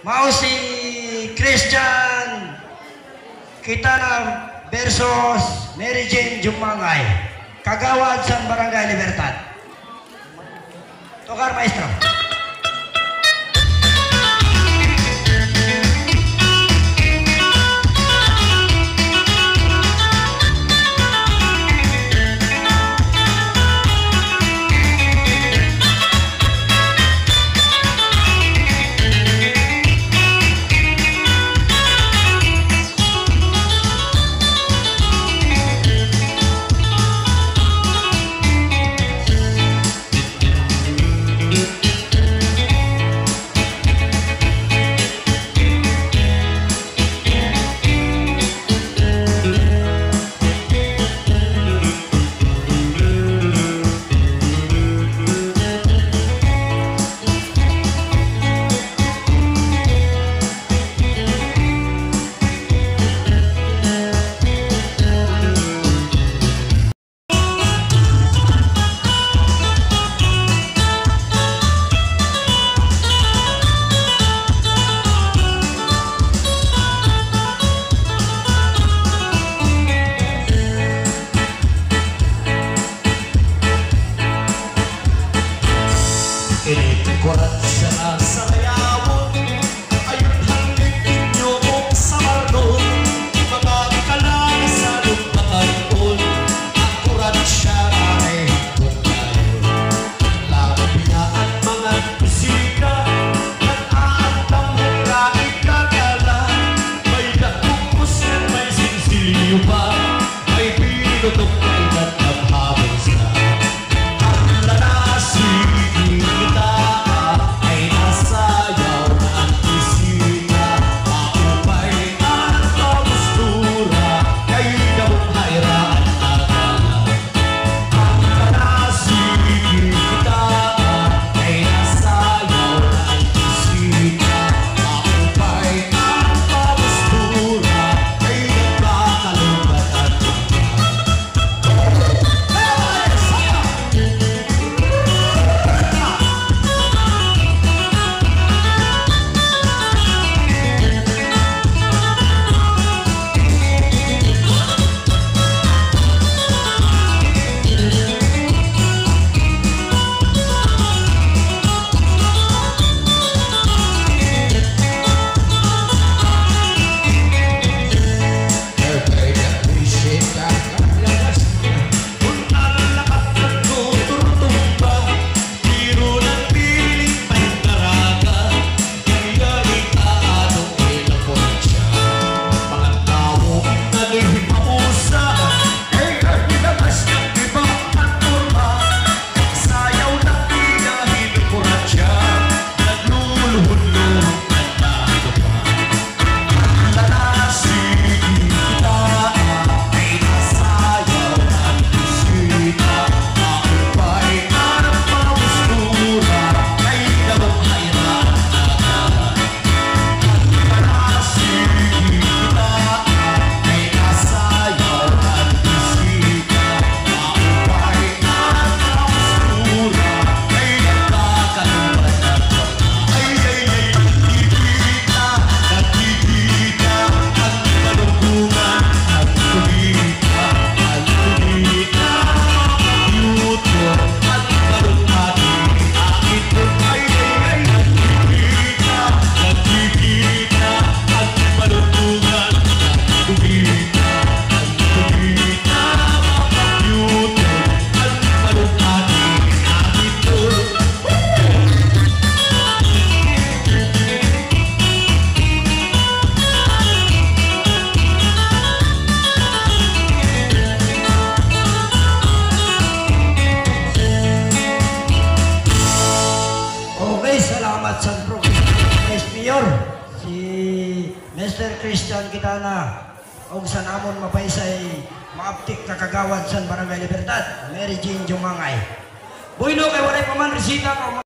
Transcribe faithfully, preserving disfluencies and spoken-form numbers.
Mao si Christian Quitana versus Mary Jane Jumangay, kagawad san Barangay Libertad. Tukar, maestro. Ini kuratsa nga sarayawon, ayuhon hangin inyo ug samarnon, mga kalaga sa lugbakan-on, ang kuratsa ay hangkot dayon. Labi na an mga bisita, nag-aandam hira ikakala, may dakong kusgan, may sinsilyo pa, may binutok, may nagkakabos na. Ang lalasi kita ay nasayaw na ang bisita, maupay ang pagustura, kay dabong haira an akala. Ang lalasi kita ay nasayaw na ang bisita, maupay ang pagustura, kay nagkakalubat ang Okay, salamat san Provincial Vice Mayor, si Mister Christian Quitana, ug san amon mapaysay maabtik nga kagawad san Barangay Libertad, Mary Jane Jumangay. Bueno, kay waray pa man resita pa